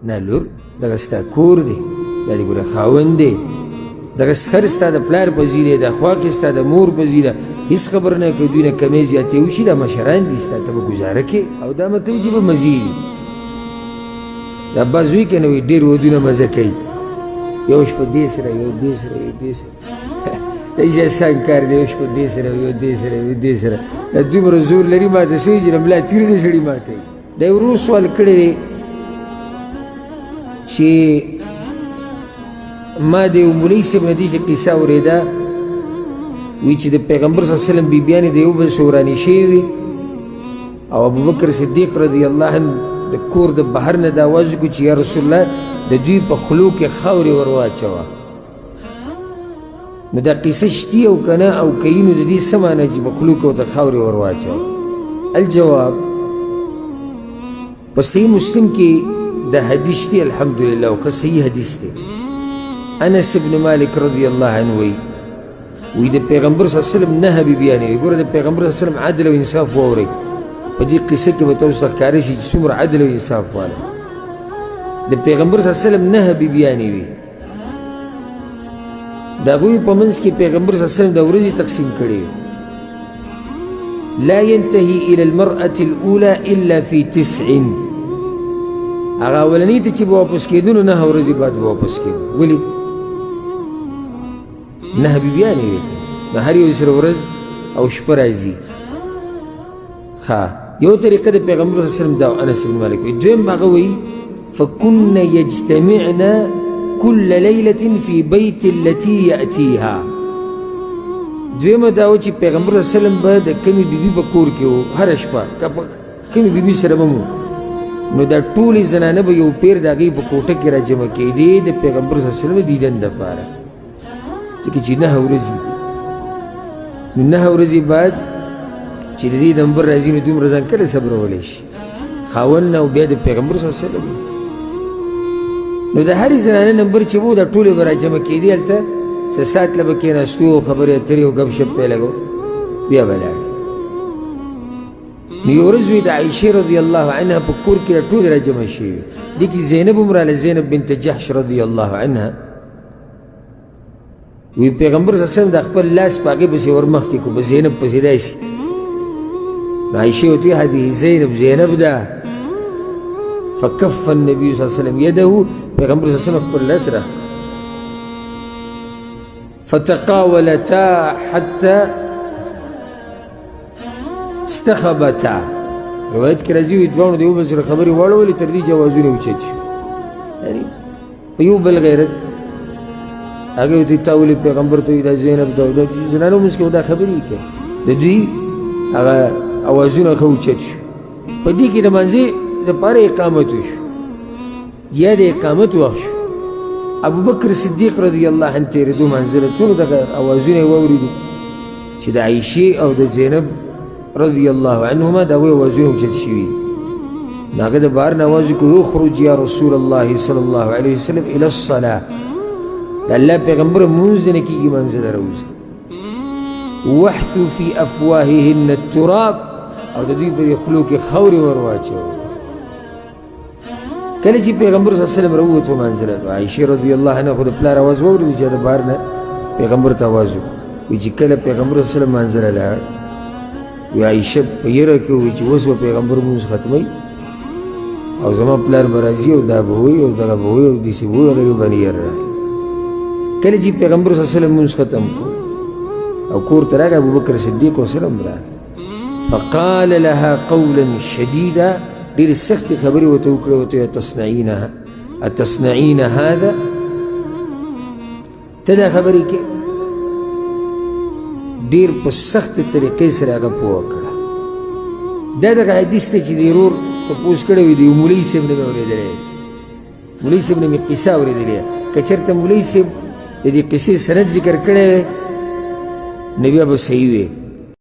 نه لور، دغه ستا کور دی، دا دې ګوره خاوند دی، دغه سر ستا د پلار په ځای دی، دا خوا کې ستا د مور په ځای ده، هېڅ خبره نه که دوی نه کمې زیاتې وشي، دا مشران دي ستا، ته به ګزاره کې. او دا مطلب چې به مزې دي. د ابا زوی که نه وي ډېر ودونه مزه کوي، یو شپه دې سره، یو دې سره، یو دې سره. دا هېڅ اسان کار دی، یو شپه دې سره، یو دې سره، یو دې سره. دا دومره زور لري ماته سوی چې د ملا تیر دې سړي ماته وي. دا یو ورور سوال کړی دی چې ما د یو مولوي صاحب نه داسې قصه اورېده، وایي چې د پیغمبر صلی الله علیه وسلم بیبیانې د یو بل سره ورانې شوې وې، او ابوبکر صدیق رضی الله عنه د کور د بهر نه دا اواز وکړو چې یا رسول الله د دوی په خولو کې خاورې ور واچوه. نو دا قصه شتي او که نه، او که یي نو د دې څه معنا چې په خولو کې ورته خاورې ور واچوه؟ الجواب په صحیح مسلم کې د حدیث دی، الحمدلله، او ښه صحیح حدیث دی. انس بن مالک رضی الله عنه وایي، وایي د پیغمبر صلی الله علیه وسلم نهه بیبیانې وي. ګوره د پیغمبر صلی الله علیه وسلم عدل او انصاف واورئ، په دې قصه کې به تاسو ته ښکاره شي چې څومره عدل او انصاف واله. د پیغمبر صلی الله علیه وسلم نهه بیبیانې وي. د هغوی په منځ کې پیغمبر صلی الله علیه وسلم د ورځې تقسیم کړې وي. لا ينتهي إلى المرأة الأولى إلا في تسع. هغه اولنۍ ته چې به واپس کېدو نو نهه ورځې بعد به واپس کېدو. ولې؟ نهه بیبیانې وې که نو هر یو سره ورځ او شپه راځي. ښه یو طریقه د پیغمبر صلی الله علیه وسلم دا انس بن مالک وایي. دویم هغه وایي فكن يجتمعن كل ليلة في بيت التي يأتيها. دویمه دا وه چې پیغمبر صلی الله علیه وسلم به د کمې بیبي په کور کې و هره شپه، که په کمې بیبي سره به مو، نو دا ټولې زنانه به یو پیر د هغې په کوټه کې راجمع کېدې د پیغمبر صلی الله علیه وسلم دیدن دپاره، ځکه چې نهه ورځې دي. نو نهه ورځې بعد چې د دې نمبر راځي نو دومره ځان کله صبرولی شي خاوند نه، او بیا د پیغمبر صلی الله علیه وسلم. نو د هرې زنانې نمبر چې وو دا ټولې به راجمع کېدې، هلته څه ساعت له به کښېناستو او خبرې اترې او ګپ شپ به یې لګو، بیا به لاړې. نو یو ورځ وي د عایشې رضی الله عنها په کور کې ټول راجمع شوي وي، دې کې زینب هم راله، زینب بنت جحش رضی الله عنها. وی پیغمبر صلی الله علیه وسلم د خپل لاس په هغې پسې ورمخکې کړو، په زینب پسې داسې. نو عایشې ورته وویل هذه زینب، زینب ده. فکف النبي صلی الله علیه وسلم یده، پیغمبر صلی الله علیه وسلم خپل لاس راکړ. فتقاولتا حتی استخبتا. روایت کې راځي وي دواړو د یو بل سره خبرې واړولې تر دې چې اوازونه اوچت شو، یعنې په یو بل غیرت. هغې ورته تا ولې پیغمبر ته وایي دا زینب ده، دا زنانو منځ کې خو دا خبرې یې کوي. د دوی هغه اوازونه ښه اوچت شو. په دې کې د مانځې دپاره اقامت وشو یا د اقامت وخت شو. ابوبکر صدیق رضی الله عنه تېرېدو مانځه له ټولو دغه اوازونه یې واورېدو چې د عایشې او د زینب رضی الله عنهما د هغوی اوازونه اوچت شوي. نو هغه د بهر نه اواز وکړو اخرج یا رسول الله صلی الله علیه وسلم الی الصلاة، د الله پیغمبر مونځ دې نه کېږي، مانځه ته راوځي. وحثو فی افواههن التراب، او د دوی په دې خولو کې خاورې ور واچوه. کله چې پیغمبر صلی الله علیه وسلم راووتو منزله، عایشې رضی الله عنها خو د پلار اواز واورېدو چې د بهر نه پیغمبر ته اواز وکړو. وایي چې کله پیغمبر صلی الله علیه وسلم منزله لاړ، وایي عایشه په یره کې وایي چې اوس به پیغمبر مونځ ختموي او زما پلار به راځي او دا به وایي او دغه به وایي او داسې به وایي، هغې باندې یره راغله. کله چې پیغمبر صلی الله علیه وسلم مونځ ختم کړو او کور ته راغی، ابوبکر صدیق ورسره هم راغی. فقال لها قولا شديدا، ډېرې سختې خبرې ورته وکړې، ورته ویې تصنعینها اتصنعین هذا، ته دا خبرې کې ډېر په سختې طریقې سره هغه پوه کړه. دا دغه حدیث دی چې د ورور تپوس کړی وي، د یو مولوي صاحب نه مې اورېدلی، مولوي صاحب نه مې قصه اورېدلې. که چېرته مولوي صاحب د دې قصې سند ذکر کړی وی نو بیا به صحیح وي.